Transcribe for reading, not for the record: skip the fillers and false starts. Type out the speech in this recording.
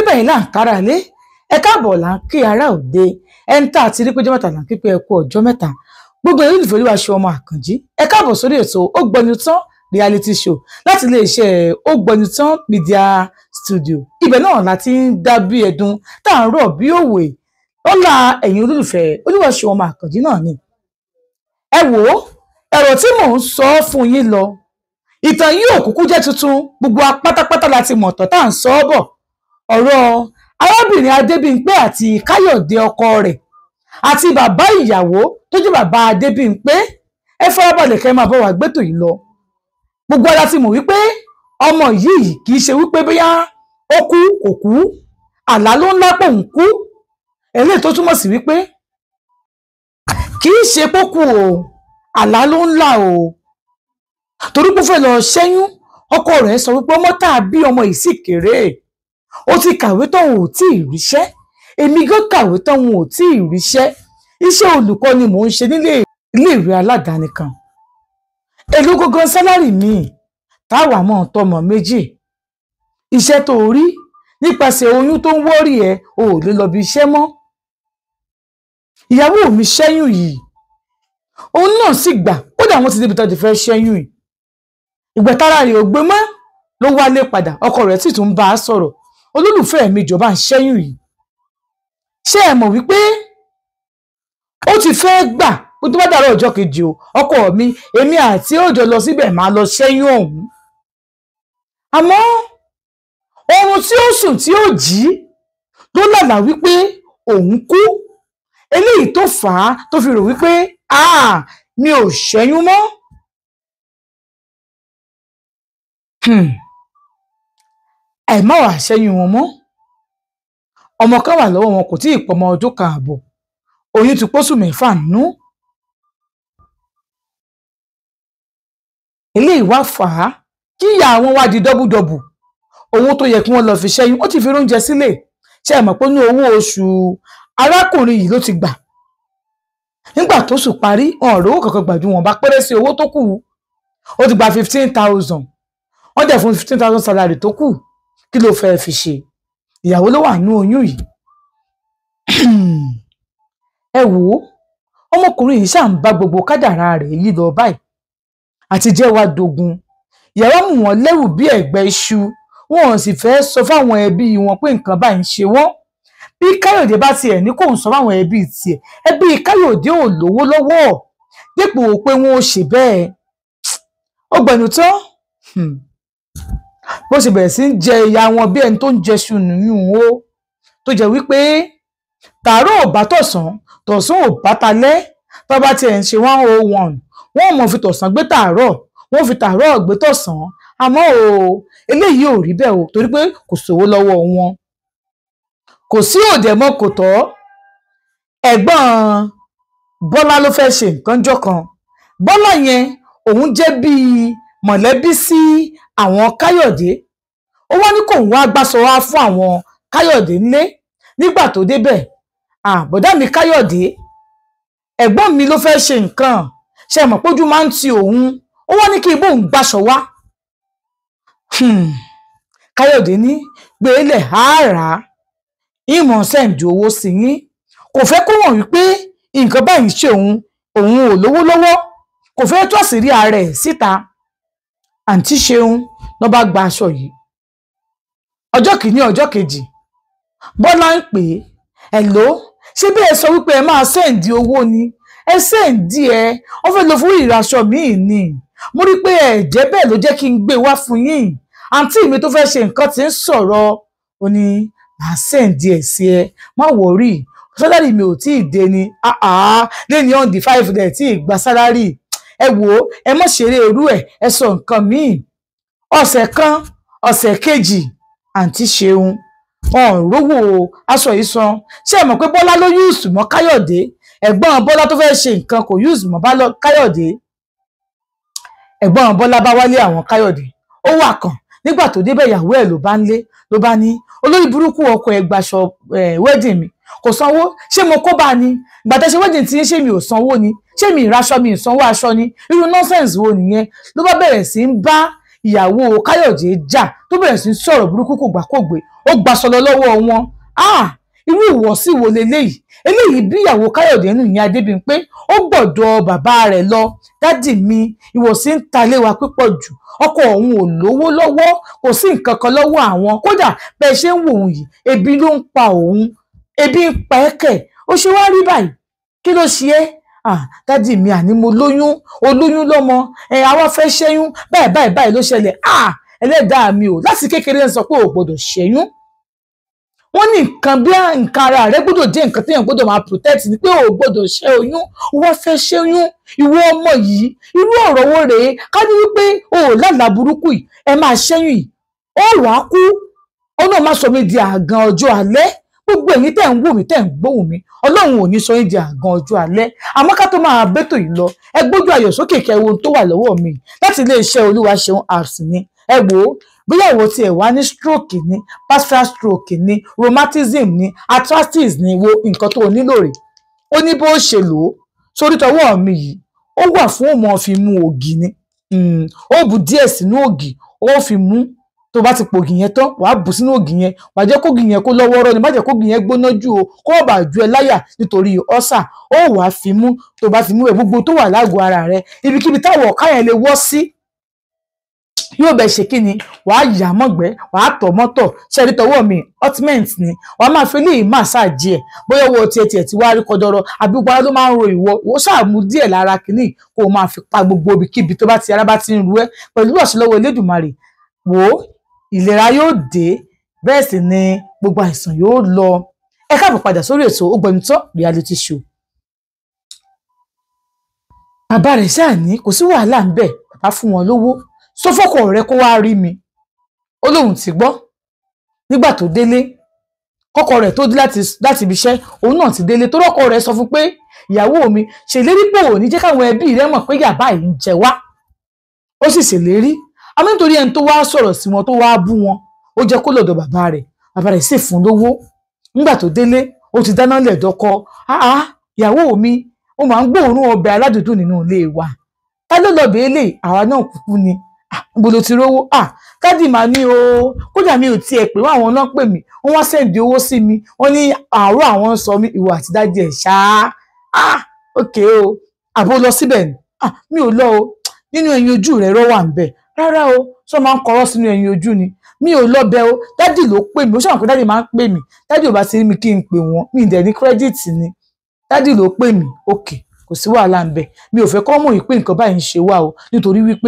Báyìí là ń kára lé, ẹ káàbọ̀ là ń kí ará òde, ẹni tá a ti rí péjọ mẹ́ta là ń kí pé ẹ kú ọjọ́ mẹ́ta. Gbogbo ẹ̀yin olùfẹ́ Olúwaṣeun ọmọ Àkànjí, ẹ káàbọ̀ sórí ètò Ògbónitán reality show láti iléeṣẹ́ Ògbónitán media studio. Ibẹ̀ náà la ti ń dá bí ẹdun tá à ń rọ̀ bí òwe. Ọlá ẹ̀yin olólùfẹ́ Olúwaṣeun ọmọ Àkànjí náà ni. Ẹ wò ó, ẹ̀rọ tí mò ń sọ fún yín lọ, ìtàn yìí ò kúkú jẹ́ tuntun, gbogbo wa pátápátá la ti mọ̀tọ̀ tá à ń sọ ọ́ bọ̀. Ọ̀rọ̀ arábìnrin Adébímpé àti Káyọ̀dé ọkọ rẹ̀ àti bàbá ìyàwó tó jẹ́ bàbá Adébímpé. Ẹ farabalẹ̀ kẹ́ máa bá wa gbẹ́tò yìí lọ. Gbogbo ara ti mọ̀ wípé ọmọ yìí kì í ṣe wípé bóyá ó kú kò kú, àlá ló ń lápò ń kú. Eléyìí tó túmọ̀ sí wípé kì í ṣe pé ó kú o, àlá ló ń là o. Torí pé ó fẹ́ lọ ṣẹ́yún, ọkọ rẹ̀ sọ wípé ọmọ tá a bí ọmọ yìí sì kéré, ó ti kàwé tán ò tí ì ríṣẹ́, èmi gan kàwé tán ò tí ì ríṣẹ́, iṣẹ́ olùkọ́ ni mò ń ṣe nílé iléèwé aládàáni kan, èló gangan sálárì mi táwa mọ̀ tọmọ méjì, iṣẹ́ tó rí nípasẹ̀ oyún tó ń wọ́rì ẹ̀ ò lè lọ bí iṣẹ́ mọ́. Ìyàwó mi ṣẹ́yún yìí, òun náà sì gbà, kódà wọ́n ti débi tó ti fẹ́ ṣẹ́yún yìí. Ìgbà tára rẹ̀ ò gbé mọ́ ló wálé padà, ọkọ rẹ̀ sì tún bá a sọ̀rọ̀, olólùfẹ́ mi jọba ń ṣẹ́yún yìí. Ṣé ẹ mọ̀ wípé ó ti fẹ́ gbà ó tó bá dàrọ́ ọjọ́ kejì o, ọkọ mi èmi àti òjò lọ síbẹ̀ máa lọ ṣẹ́yún ọ̀hún. Àmọ́ oorun tí ó sùn tí ó jí ló lálàá wípé òun kú, eléyìí tó fà á tó fi rò wípé mi ò ṣẹ́yún mọ́. Ẹ má wàá ṣẹ́yún wọn mọ́. Ọmọ kan wà lọ́wọ́ wọn kò tí ì pọmọ ọdún kan ààbọ̀, oyún ti pósù mẹ́fà nú. Eléyìí wá fà á kí ìyá àwọn wá di dọ́bùdọ́bù. Owó tó yẹ kí wọ́n lọ fi ṣẹ́yún, ó ti fi oúnjẹ sílẹ̀. Ṣé ẹ mọ̀ pé ní owó oṣù arákùnrin yìí ló ti gbà. Nígbà tó sùn parí, wọn ò rówó kankan gbà ju wọn bá péré sí owó tó kù. Ó ti gba 15,000. Wọ́n dẹ̀ fún 15,000 salary tó kù. Kí ló fẹ́ fi ṣe? Ìyàwó ló wà nínú oyún yìí. Ẹ wò ó, ọmọkùnrin yìí ṣáà ń bá gbogbo kádàrá rẹ̀ yìí lọ báyìí. Àti jẹ́ wá dogun. Ìyàwó mú wọn lẹ́rù bí ẹ̀gbẹ́ iṣu. Wọn ò sì fẹ́ sọ fáwọn ẹbí wọn pé nǹkan báyìí ń ṣe wọ́n. Bí Káyọ̀dé bá tiẹ̀ ní kò ń sọ fáwọn ẹbí tiẹ̀, ẹbí Káyọ̀dé ò lówó lọ́wọ́ dípò pé wọn ò ṣe bẹ́ẹ̀. Ó gbẹ̀nù tán. Bó ṣe bẹ̀rẹ̀ sí ń jẹ ìyá wọn bí ẹni tó ń jẹṣu nìyún o, tó jẹ́ wípé tàárọ̀ ò bá tọ̀sán, tọ̀sán ò bá talẹ́. Tó bá tiẹ̀ ń ṣe 101, wọ́n mọ̀ fi tọ̀sán gbé tàárọ̀, wọ́n fi tàárọ̀ gbé tọ̀sán. Àmọ́ o, eléyìí ò rí bẹ́ẹ̀ o, torí pé kò sówó lọ́wọ́ wọn, kò sí òdẹ mọ́ kò tọ́. Ẹ̀gbọ́n Bọ́lá ló fẹ́ ṣe nǹkan jọ́ kan. Bọ́lá yẹn òun jẹ́ bíi mọ̀lẹ́bí sí àwọn Káyọ̀dé. Ó wá ní kóun wá gbàsọ wá fún àwọn Káyọ̀dé ńlé. Nígbà tó débẹ̀, bọ̀dá mi Káyọ̀dé, ẹ̀gbọ́n mi ló fẹ́ ṣe nǹkan, ṣe mọ̀ pójú máa ń ti òun, ó wá ní kí ibò ń gbàsọ wá. Káyọ̀dé ní gbélé àárá ìmọ̀ sẹ́ǹdì owó sí yín. Kò fẹ́ kó wọ̀n wípé nǹkan báyìí ṣe òun, òun ò lówó lọ́wọ́, kò fẹ́ tú àṣírí ara ẹ̀ síta. Àǹtí Ṣeun ló bá gba aṣọ yìí. Ọjọ́ kìíní, ọjọ́ kejì, Bọ́lá ń pè é, ẹ̀ló, ṣé bí ẹ sọ wípé ẹ máa sẹ́ǹdì owó ni? Ẹ sẹ́ǹdì ẹ, wọ́n fẹ́ lọ fún ìraṣọ míì ni. Mo rí pé ẹ jẹ́ bẹ́ẹ̀ ló jẹ́ kí n gbé wá fún yín. Àǹtí mi tó fẹ́ ṣe nǹkan ti ń sọ̀rọ̀, ó ní màá sẹ́ǹdì ẹ̀ sí ẹ, má wọ̀rí, sálárì mi ò tí ì dé ni, lẹ́ni on the 5 dẹ̀ tí ì gba sálárì. Ẹ wò ó, ẹ mọ̀ ṣeré irú ẹ̀, ẹ sọ nǹkan míì. Ọ̀sẹ̀ kan, ọ̀sẹ̀ kejì, àǹtí Ṣeun wọn ò rówó aṣọ yìí san. Ṣé ẹ mọ̀ pé Bọ́lá ló yúùsù mọ́ Káyọ̀dé? Ẹ̀gbọ́n Bọ́lá tó fẹ́ ṣe nǹkan kò yúùsù mọ́ Káyọ̀dé. Ẹ̀gbọ́n Bọ́lá bá wálé àwọn Káyọ̀dé, ó wà kàn. Nígbà tó débẹ̀, ìyàwó ẹ̀ ló bá ń lé, ló bá ní olórí burúkú ọkọ ẹ̀ gbaṣọ wedding mi kò sanwó, ṣé mo kó bá ni? Ìgbà tẹ́ ṣe wedding tí ń ṣe mi ò sanwó ni? Ṣé mi ìraṣọ mi ìsanwó aṣọ ni? Irú nonsense wo nìyẹn? Ló bá bẹ̀rẹ̀ sí ń bá ìyàwó Káyọ̀dé jà tó bẹ̀rẹ̀ sí sọ̀rọ̀ burúkú kò gbà kò gbé, ó gbaṣọ lọ lọ́wọ́ wọn. Irú ìwọ̀sí wo leléyìí? Eléyìí bí ìyàwó Káyọ̀dé nù ní Adébímpé, ó gbọ́dọ̀ bàbá rẹ̀ lọ. Dádì mi, ìwọ̀sí ń ta lé wa púpọ̀ jù, ọkọ òun ò lówó lọ́wọ́, kò sí nǹkan kan lọ́wọ́ àwọn, kódà bẹ́ẹ̀ ṣe ń wò òun yìí, ebi ló ń pa òun, ebi ń pa ẹ́ kẹ̀, ó ṣe wá rí báyìí, kí ló ṣe é? Dádì mi, àní mo lóyún, olóyún lọ́mọ, ẹ àwa fẹ́ ṣẹ́yún, báyìí báyìí báyìí ló ṣẹlẹ̀. Ẹlẹ́dàá mi ò, láti kékeré ń sọ pé ò gbọ́dọ̀ ṣẹ́yún. Wọ́n ní nǹkan bí nǹkan ara rẹ gbọ́dọ̀ jẹ́ nǹkan téèyàn gbọ́dọ̀ máa protect ni pé ò gbọ́dọ̀ ṣẹ́ oyún, wọ́n fẹ́ ṣẹ́yún, ìwọ ọmọ yìí, irú ọ̀rọ̀ wo rèé? Ká ní wípé o ò lálàá burúkú yìí, ẹ máa ṣẹ́yún yìí, ó wàá kú, Ọlọ́run má sọ mí di àgàn ọjọ́ alẹ́. Gbogbo ẹ̀yin tẹ́ ń wò mí, tẹ́ ń gbóhùn mi, Ọlọ́run ò ní sọ yín di àgàn ọjọ́ alẹ́. Àmọ́ ká tó máa bẹ́tò yìí lọ, ẹ gbójú ayọ̀ sókè kẹ́ wo ohun tó wà lọ́wọ́ mi láti iléeṣẹ́ Olúwaṣeun apps ni. Ẹ wò ó, bóyá ìwọ tiẹ̀ wá ní stroke ni, partial stroke ni, rheumatism ni, arthritis ni, wo nǹkan tó o nílò rè. Ó ní bó ṣe lò ó sórí tọwọ́ mi yìí, ó wà fún òmò fi mu ògì ni. Ó bù díẹ̀ sínú ògì, ó fi mú. Tó bá ti pògì yẹn tán, wàá bù sínú ògì yẹn, wàá jẹ́ kógì yẹn kó lọ́wọ́rọ́ ni, má jẹ́ kógì yẹn gbóná jù o, kó má bàa ju ẹ láyà nítorí ọ́sà. Ó wàá fi mú, tó bá ti mú ẹ, gbogbo tó wà lágọ̀ọ́ ara rẹ, ibikíbi táwọn ọ̀ká yẹn lè wọ́ sí, yóò bẹ ṣe kí ni, wàá yà mọ́gbẹ́, wàá tọ̀ mọ́tọ̀. Ṣẹ́rí tọwọ́ mi, ointment ni, wàá máa fi léyìí massage ẹ̀, bóyá owó tiẹ̀ tiẹ̀ ti wá rí kọdọrọ àbí gbogbo ara ló máa ń ro ìwọ, ó ṣàmú díẹ̀ lára kìíní kó o máa fi pa gbogbo ibikíbi tó bá ti ara bá ti ń ru ẹ́. Pẹ̀lú àṣẹ lọ́wọ́ Elédùmarè, wò ó, ìlera yóò dé, bẹ́ẹ̀ sì ni gbogbo àìsàn yóò lọ. Ẹ káàbọ̀ padà sórí ètò Ògbónitán reality show. Bàbá rẹ̀ ṣáà ní kò sí wàhálà ń bẹ̀, bàbá fún wọn lówó, sọ fọ́kọ rẹ̀ kó wá rí mi. Ó lóun ti gbọ́. Nígbà tó délé, kọ́kọ́ rẹ̀ tó dé láti ibi iṣẹ́, òun náà ti délé, torí ọkọ rẹ̀ sọ fún pé ìyàwó mi ṣèlérí pé òun ní jẹ́ káwọn ẹbí rẹ̀ mọ̀ pé yàbá yìí ń jẹ wá. Ó sì ṣèlérí. Àmọ́ nítorí ẹni tó wá sọ̀rọ̀ sí wọn, tó wá bú wọn, ó jẹ́ kó lọ́dọ̀ bàbá rẹ̀. Bàbá rẹ̀ sì fún lówó. Nígbà tó délé, ó ti dáná lẹ̀dọ́kọ. Ìyàwó mi, ó máa ń gbóòórùn ọbẹ̀ aládùúdùn nínú ilé wa. Ta ló lọ bèé lè? Àwa náà kúkú ni. Níbo ló ti rówó? Dádì máa ní o, kódà mi ò tiẹ̀ pè wọ́n, àwọn náà pè mí, wọ́n wá sẹ́ǹdì owó sí mi, wọ́n ní àárọ̀ àwọn ń sọ mí, ìwọ àti dádì ẹ̀ ṣáá. Ókè o, àbó lọ síbẹ̀ ni? Mi ò lọ o, nínú ẹyin ojú rẹ̀ rọ́ wà ń bẹ̀. Rárá o, sọ máa ń kọrọ́ sínú ẹyin ojú ni, mi ò lọ bẹ̀ o, dádì ló pè mí. Ó ṣàwọn pé dádì máa ń pè mí, dádì ò bá ti rí mi kí n pè wọ́n, mi ì dẹ̀ ní kírẹ́dìtì ni, dádì ló pè mí. Ókè, kò sí wàhálà ń bẹ̀, mi ò fẹ́ kọ́ mọ̀ yìí pé nǹkan báyìí ń ṣe wá o, nítorí wípé